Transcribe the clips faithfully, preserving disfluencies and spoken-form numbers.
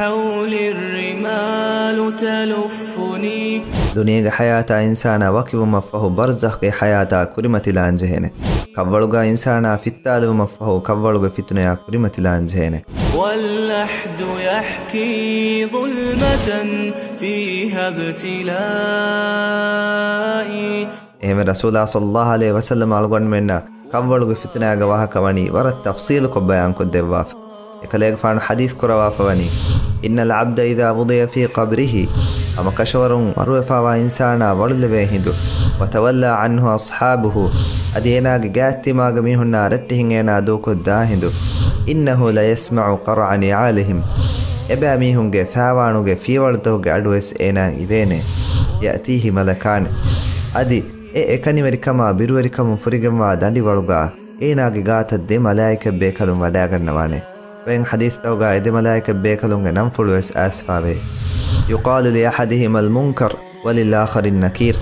حولي الرمال تلفني. ދުނިޔޭގެ ޙަޔާތާ އިންސާނާ ވަކިވުމަށްފަހު ބަރްޒަޚްގެ ޙަޔާތާ ކުރިމަތިލާންޖެހޭނެ. ކަށްވަޅުގަ އިންސާނާ ފިއްތާލެވުމަށްފަހު ކަށްވަޅުގެ ފިތުނަޔާ ކުރިމަތިލާންޖެހޭނެ. واللحد يحكي ظلمة فيها ابتلائي. އެހެންވެ ރަސޫލާ ޞައްލައްލާހު ޢަލައިހި ވަސައްލަމަ އަޅުގަނޑުމެންނަށް ކަށްވަޅުގެ ފިތުނާގެ ވާހަކަ ވަނީ ވަރަށް ތަފްޞީލުކޮށް ބަޔާންކޮށްދެއްވާފަ. އެކަލޭގެފާނު ޙަދީޘް ކުރަވާފަ ވަނީ، إن العبد إذا وضع في قبره، ހަމަކަށަވަރުން މަރުވެފާވާ އިންސާނާ ވަޅުލެވޭ ހިނދު، وتولى عنه أصحابه، އަދި އޭނާގެ ގާތްތިމާގެ މީހުންނާ ރައްޓެހިން އޭނާ ދޫކޮށްދާ ހިނދު، إنه ليسمع قرع نعالهم، އެބައިމީހުންގެ ފާވާނުގެ ފިޔަވަޅުތަކުގެ އަޑުވެސް އޭނާއަށް އިވޭނެ. يأتيه ملكان، އަދި އެ އެކަނިވެރިކަމާ ބިރުވެރިކަމުން ފުރިގެންވާ ދަނޑިވަޅުގަ އޭނާގެ ގާތަށް ދެ މަލާއިކަތްބޭކަލުން ވަޑާގަންނަވާނެ. ވައިން ޙަދީޘްތަކުގަ އެ ދެ މަލާއިކަތްބޭކަލުންގެ ނަންފުޅުވެސް އައިސްފާވޭ. يقال لأحدهما المنكر وللآخر النكير.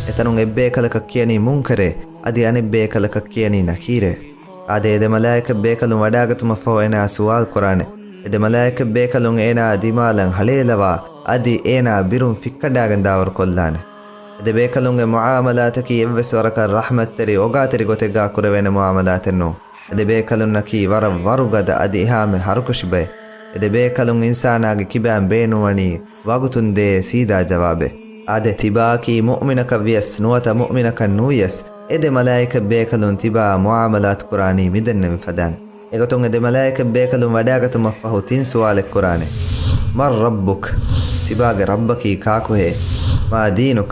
އެތަނުން އެއްބޭކަލަކަށް ކިޔަނީ މުންކަރޭ، އަދި އަނެއްބޭކަލަކަށް ކިޔަނީ ނަކީރޭ. އާދެ، އެ ދެ މަލާއިކަތްބޭކަލުން ވަޑާގަތުމަށްފަހު އޭނާ ސުވާލު ކުރާނެ. އެ ދެ މަލާއިކަތްބޭކަލުން އޭނާ ދިމާލަށް ހަޅޭލަވާ، އަދި އޭނާ ބިރުން ފިއްކަނޑާގެން ދާވަރު ކޮށްލާނެ. އެ ދެ ބޭކަލުންގެ މުޢާމަލާތަކީ އެއްވެސް ވަރަކަށް ރަޙްމަތްތެރި އޮގާތެރި ގޮތެއްގާ ކުރެވޭނެ މުޢާމަލާތެއް ނޫން. އެ ދެ ބޭކަލުންނަކީ ވަރަށް ވަރުގަދަ އަދި އެހާމެ ހަރުކަށި ބައެއް. އެ ދެ ބޭކަލުން އިންސާނާގެ ކިބައިން ބޭނުންވަނީ ވަގުތުން ދޭ ސީދާ ޖަވާބެއް. އާދެ، ތިބާއަކީ މުއުމިނަކަށް ވިޔަސް ނުވަތަ މުއުމިނަކަށް ނުވިޔަސް، އެ ދެ މަލާއިކަތް ބޭކަލުން ތިބާއާ މުޢާމަލާތު ކުރާނީ މިދެންނެވި ފަދައިން. އެގޮތުން އެ ދެ މަލާއިކަތް ބޭކަލުން ވަޑާގަތުމަށްފަހު ތިން ސުވާލެއް ކުރާނެ. من ربك؟ ތިބާގެ ރައްބަކީ ކާކުހޭ؟ ما دينك؟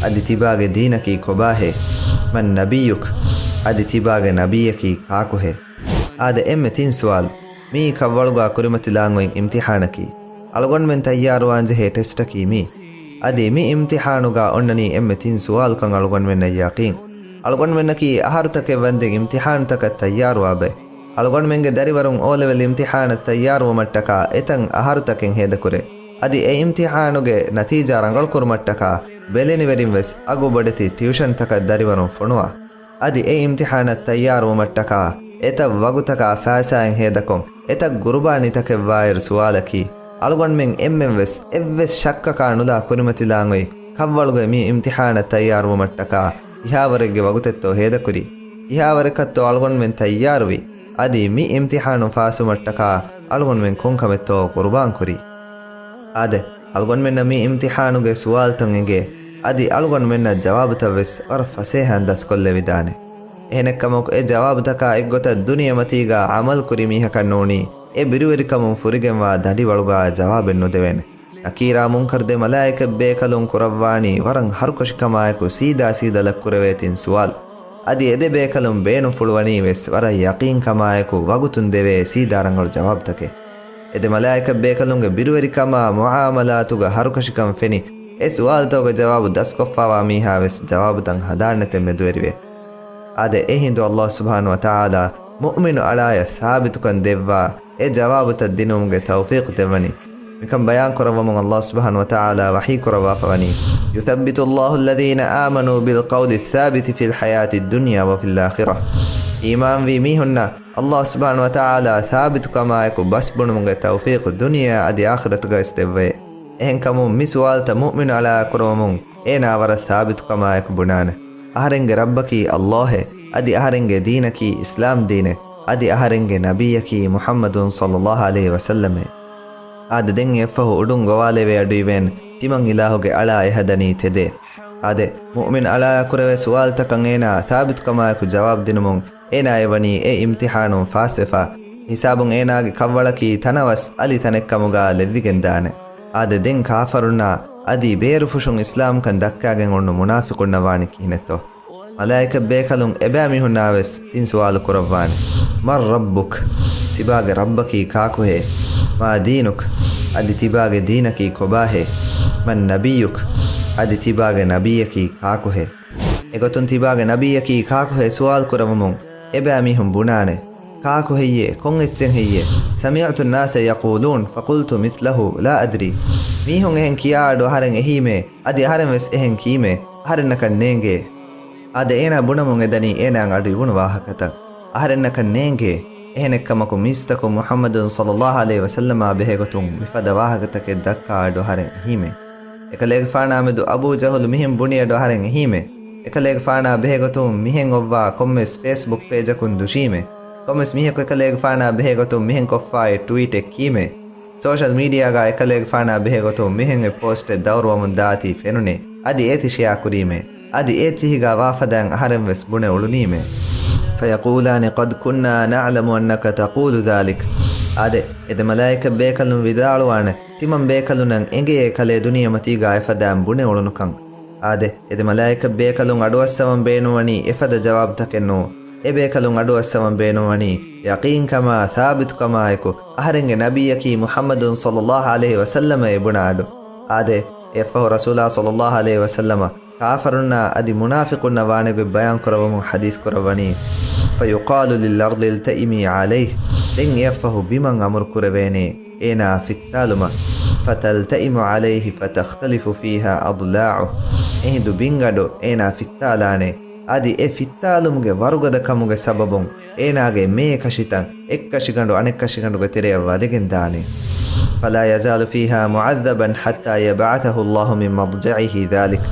އަދި ތިބާގެ ދީނަކީ ކޮބާހޭ؟ من نبيك؟ އަދި ތިބާގެ ނަބިއްޔަކީ ކާކުހޭ؟ އާދެ، އެންމެ ތިން ސުވާލު. މިއީ ކަށްވަޅުގާ ކުރިމަތިލާން އޮތް އިމްތިޙާނަކީ. އަޅުގަނޑުމެން ތައްޔާރުވާންޖެހޭ ޓެސްޓަކީ މީ. އަދި މި އިމްތިޙާނުގާ އޮންނަނީ އެންމެ ތިން ސުވާލުކަން އަޅުގަނޑުމެންނަށް ޔަޤީން. އަޅުގަނޑުމެންނަކީ އަހަރުތަކެއް ވަންދެން އިމްތިޙާނުތަކަށް ތައްޔާރުވާ ބައެއް. އަޅުގަނޑުމެންގެ ދަރިވަރުން އޯލެވެލް އިމްތިޙާނަށް ތައްޔާރުވުމަށްޓަކާ އެތަން އަހަރުތަކެއް ހޭދަކުރޭ. އަދި އެ އިމްތިޙާނުގެ ނަތީޖާ ރަނގަޅުކުރުމަށްޓަކާ ބެލެނިވެރިން ވެސް އަގު ބޮޑެތި ޓިއުޝަންތަކަށް ދަރިވަރުން ފޮނުވާ. އަދި އެ އިމްތިޙާނަށް ތައްޔާރުވުމަށްޓަކާ އެތައް ވަގުތަކާ ފައިސާއިން ހޭދަކޮށް، އެތައް ގުރުބާނީތަކެއްވާއިރު ސުވާލަކީ، އަޅުގަނޑުމެން އެންމެންވެސް އެއްވެސް ޝައްކަކާ ނުލާ ކުރިމަތިލާން އޮތް ކަށްވަޅުގެ މި އިމްތިޙާނަށް ތައްޔާރުވުމަށްޓަކާ ކިހާވަރެއްގެ ވަގުތެއްތޯ ހޭދަކުރީ؟ ކިހާވަރަކަށްތޯ އަޅުގަނޑުމެން ތައްޔާރުވީ؟ އަދި މި އިމްތިޙާނު ފާސްވުމަށްޓަކާ އަޅުގަނޑުމެން ކޮންކަމެއްތޯ ޤުރުބާންކުރީ؟ އާދެ، އަޅުގަނޑުމެންނަށް މި އިމްތިޙާނުގެ ސުވާލުތައް އެނގޭ، އަދި އަޅުގަނޑުމެންނަށް ޖަވާބުތައް ވެސް ވަރަށް ފަސޭހައިން ދަސްކޮށްލެވިދާނެ. އެހެނެއްކަމަކު، އެ ޖަވާބުތަކާ އެއްގޮތަށް ދުނިޔެމަތީގާ ޢަމަލުކުރި މީހަކަށް ނޫނީ، އެ ބިރުވެރިކަމުން ފުރިގެންވާ ދަނޑިވަޅުގާ ޖަވާބެއް ނުދެވޭނެ. ނަކީރާ މުންކަރު ދެ މަލާއިކަތް ބޭކަލުން ކުރައްވާނީ ވަރަށް ހަރުކަށިކަމާއެކު ސީދާ ސީދަލަށް ކުރެވޭ ތިން ސުވާލު. އަދި އެ ދެ ބޭކަލުން ބޭނުންފުޅުވަނީ ވެސް ވަރަށް ޔަޤީންކަމާއެކު ވަގުތުން ދެވޭ ސީދާ ރަނގަޅު ޖަވާބުތަކެއް. އެ ދެ މަލާއިކަތް ބޭކަލުންގެ ބިރުވެރިކަމާ މުޢާމަލާތުގަ ހަރުކަށިކަން ފެނި، އެ ސުވާލުތަކުގެ ޖަވާބު ދަސްކޮށްފާވާ މީހާ ވެސް ޖަވާބުތައް ހަނދާންނެތެއް މެދުވެރިވޭ. އާދެ، އެހިނދު ﷲ ސުބްޙާނަހޫ ވަތަޢާލާ މުއުމިނު އަޅާޔަށް ސާބިތުކަން ދެއްވާ، އެ ޖަވާބުތައް ދިނުމުގެ ތައުފީޤު ދެއްވަނީ. މިކަން ބަޔާން ކުރައްވަމުން ﷲ ސުބްޙާނަހޫ ވަތަޢާލާ ވަޙީ ކުރައްވާފަ ވަނީ، يثبت الله الذين آمنوا بالقول الثابت في الحياة الدنيا وفي الآخرة. އީމާންވީ މީހުންނަށް ﷲ ސުބްޙާނަހޫ ވަތަޢާލާ ސާބިތުކަމާއެކު ބަސްބުނުމުގެ ތައުފީޤު ދުނިޔެއާ އަދި އާޚިރަތުގަވެސް ދެއްވައޭ. އެހެންކަމުން މި ސުވާލުތައް މުއުމިނު އަޅާ ކުރައްވަމުން އޭނާ ވަރަށް ސާބިތުކަމާއެކު ބުނާނެ. އަހަރެންގެ ރައްބަކީ ﷲ އޭ، އަދި އަހަރެންގެ ދީނަކީ އިސްލާމް ދީނޭ، އަދި އަހަރެންގެ ނަބިއްޔަކީ މުޙައްމަދު ޞައްލައްލާހު ޢަލައިހި ވަސައްލަމޭ. އާދެ، ދެން އެއަށްފަހު އުޑުން ގޮވާލެވޭ އަޑުއިވޭނެ، ތިމަން އިލާހުގެ އަޅާ އެހަދަނީ ތެދޭ. އާދެ، މުއުމިން އަޅާއާ ކުރެވޭ ސުވާލުތަކަށް އޭނާ ސާބިތުކަމާއެކު ޖަވާބު ދިނުމުން، އޭނާ އެވަނީ އެ އިމްތިޙާނުން ފާސްވެފަ، ހިސާބުން އޭނާގެ ކަށްވަޅަކީ ތަނަވަސް އަލި ތަނެއްކަމުގާ ލެއްވިގެންދާނެ. އާދެ، ދެން ކާފަރުންނާ އަދި ބޭރުފުށުން އިސްލާމްކަން ދައްކާގެން އޮންނަ މުނާފިޤުންނަށް ވާނީ ކިހިނެއްތޯ؟ މަލާއިކަތް ބޭކަލުން އެބައިމީހުންނާވެސް ތިން ސުވާލު ކުރައްވާނެ. من ربك؟ ތިބާގެ ރައްބަކީ ކާކުހޭ؟ ما دينك؟ އަދި ތިބާގެ ދީނަކީ ކޮބާހޭ؟ من نبيك؟ އަދި ތިބާގެ ނަބިއްޔަކީ ކާކުހޭ؟ އެގޮތުން ތިބާގެ ނަބިއްޔަކީ ކާކުހޭ ސުވާލު ކުރައްވަމުން އެބައިމީހުން ބުނާނެ، ކާކު ހެއްޔޭ؟ ކޮން އެއްޗެއް ހެއްޔޭ؟ سمعت الناس يقولون فقلت مثله لا أدري. މީހުން އެހެން ކިޔާ އަޑު އަހަރެން އެހީމޭ، އަދި އަހަރެން ވެސް އެހެން ކީމޭ، އަހަރެންނަކަށް ނޭނގޭ. އާދެ، އޭނާ ބުނަމުން އެދަނީ އޭނާއަށް އަޑު އިވުނު ވާހަކަތައް. އަހަރެންނަކަށް ނޭނގޭ، އެހެނެއްކަމަކު މީސްތަކުން މުޙައްމަދު ޞައްލައްލާހު ޢަލައިހި ވަސައްލަމާ ބެހޭގޮތުން މިފަދަ ވާހަކަތަކެއް ދައްކާ އަޑު އަހަރެން އެހީމެ. އެކަލޭގެފާނާ މެދު އަބޫ ޖަހުލު މިހެން ބުނި އަޑު އަހަރެން އެހީމެ. އެކަލޭގެފާނާ ބެހޭގޮތުން މިހެން އޮއްވާ ކޮންމެސް ފޭސްބުކް ޕޭޖަކުން ދުށީމެ. ކޮންމެސް މީހަކު އެކަލޭގެފާނާ ބެހޭގޮތުން މިހެން ކޮށްފާއި ޓްވީޓެއް ކީމެ. ސޯޝަލް މީޑިއާގަ އެކަލޭގެފާނާ ބެހޭގޮތުން މިހެން އެއް ޕޯސްޓެއް ދައުރުވަމުން ދާތީ ފެނުނޭ. އަދި އޭތި ޝެއާ ކުރީމޭ. އަދި އޭތި ހިގާ ވާފަދައިން އަހަރެން ވެސް ބުނެ އުޅުނީމޭ. فيقولان قد كنا نعلم أنك تقول ذلك. އާދެ، އެ ދެ މަލާއިކަ ބޭކަލުން ވިދާޅުވާނެ، ތިމަން ބޭކަލުންނަށް އެނގޭ ކަލޭ ދުނިޔެމަތީގަ އެފަދައިން ބުނެ އުޅުނުކަން. އާދެ، އެ ދެ މަލާއިކަ ބޭކަލުން އަޑުއައްސަވަން ބޭނުންވަނީ އެފަދަ ޖަވާބުތަކެއް ނޫ. އެ ބޭކަލުން އަޑުއައްސަވަން ބޭނުންވަނީ ޔަޤީންކަމާ، ސާބިތުކަމާއެކު، އަހަރެންގެ ނަބިއްޔަކީ މުޙައްމަދު ޞައްލައްލާހު ޢަލައިހި ވަސައްލަމަ އެ ބުނާ އަޑު. އާދެ، އެއަށްފަހު ރަސޫލާ ޞައްލައްލާހު ޢަލައިހި ވަސައްލަމަ ކާފަރުންނާ އަދި މުނާފިޤުންނަށް ވާނެ ގޮތް ބަޔާން ކުރައްވަމުން ޙަދީޘް ކުރައްވަނީ، فيقال للأرض التئمي عليه. ދެން އެއަށްފަހު ބިމަށް އަމުރު ކުރެވޭނެ އޭނާ ފިއްތާލުމަށް. فتلتئم عليه فتختلف فيها أضلاعه. އެހިނދު ބިންގަނޑު އޭނާ ފިއްތާލާނެ. އަދި އެ ފިއްތާލުމުގެ ވަރުގަދަކަމުގެ ސަބަބުން އޭނާގެ މޭ ކަށިތައް އެއްކަށިގަނޑު އަނެއްކަށިގަނޑުގެ ތެރެއަށް ވަދެގެން ދާނެ. فلا يزال فيها معذبا حتى يبعثه الله من مضجعه ذلك.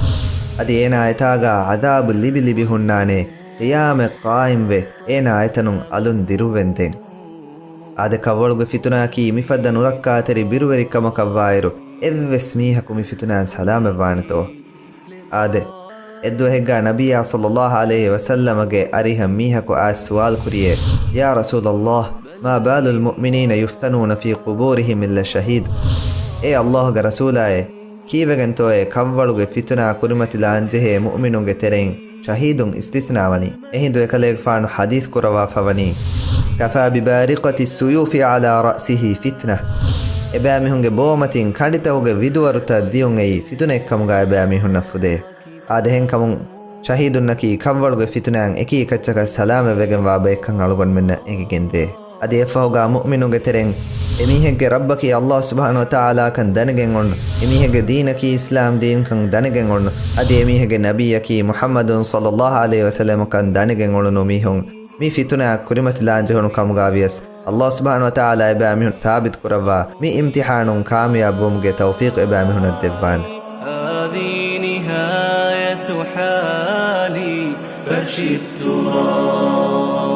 އަދި އޭނާ އެތާގާ ޢަޛާބު ލިބި ލިބި ހުންނާނެ، ޤިޔާމަތް ޤާއިމްވެ އޭނާ އެތަނުން އަލުން ދިރުވެންދެން. އާދެ، ކަށްވަޅުގެ ފިތުނައަކީ މިފަދަ ނުރައްކާތެރި ބިރުވެރިކަމަކަށްވާއިރު، އެއްވެސް މީހަކު މި ފިތުނައިން ސަލާމަތްވާނެތޯ؟ އާދެ، އެއްދުވަހެއްގާ ނަބިއްޔާ ޞައްލައްލާހު ޢަލައިހި ވަސައްލަމަގެ އަރިހަށް މީހަކު އާ ސުވާލު ކުރިޔޭ، يا رسول الله، ما بال المؤمنين يفتنون في قبورهم إلا الشهيد؟ އޭ ﷲގެ ރަސޫލާއޭ، ކީއްވެގެންތޯއޭ ކަށްވަޅުގެ ފިތުނާ ކުރިމަތިލާންޖެހޭ މުއުމިނުންގެ ތެރެއިން ޝަހީދުން އިސްތިސްނާވަނީ؟ އެހިނދު އެކަލޭގެފާނު ޙަދީޘް ކުރައްވާފަވަނީ، كفى ببارقة السيوف على رأسه فتنة. އެބައިމީހުންގެ ބޯމަތިން ކަނޑިތަކުގެ ވިދުވަރުތައް ދިޔުން އެއީ ފިތުނައެއްކަމުގަ އެބައިމީހުންނަށް ފުދޭ. އާދެ، އެހެންކަމުން ޝަހީދުންނަކީ ކަށްވަޅުގެ ފިތުނައިން އެކީ އެކައްޗަކަށް ސަލާމަތްވެގެންވާ ބައެއްކަން އަޅުގަނޑުމެންނަށް އެނގިގެންދޭ. އަދި އެއަށްފަހުގާ މުއުމިނުންގެ ތެރެއިން އެމީހެއްގެ ރައްބަކީ ﷲ ސުބްޙާނަހޫ ވަތަޢާލާކަން ދަނެގެން އޮންނަ، އެމީހެއްގެ ދީނަކީ އިސްލާމް ދީންކަން ދަނެގެން އޮންނަ، އަދި އެމީހެއްގެ ނަބިއްޔަކީ މުޙައްމަދު ޞައްލައްލާހު ޢަލައިހި ވަސައްލަމަކަން ދަނެގެން އުޅުނު މީހުން މި ފިތުނައަށް ކުރިމަތިލާން ޖެހުނު ކަމުގާ ވިޔަސް، ﷲ ސުބްޙާނަހޫ ވަތަޢާލާ އެބައިމީހުން ސާބިތު ކުރައްވާ މި އިމްތިޙާނުން ކާމިޔާބުވުމުގެ ތައުފީޤު އެބައިމީހުންނަށް ދެއްވާނެ. هذه نهاية حالي فرش التراب.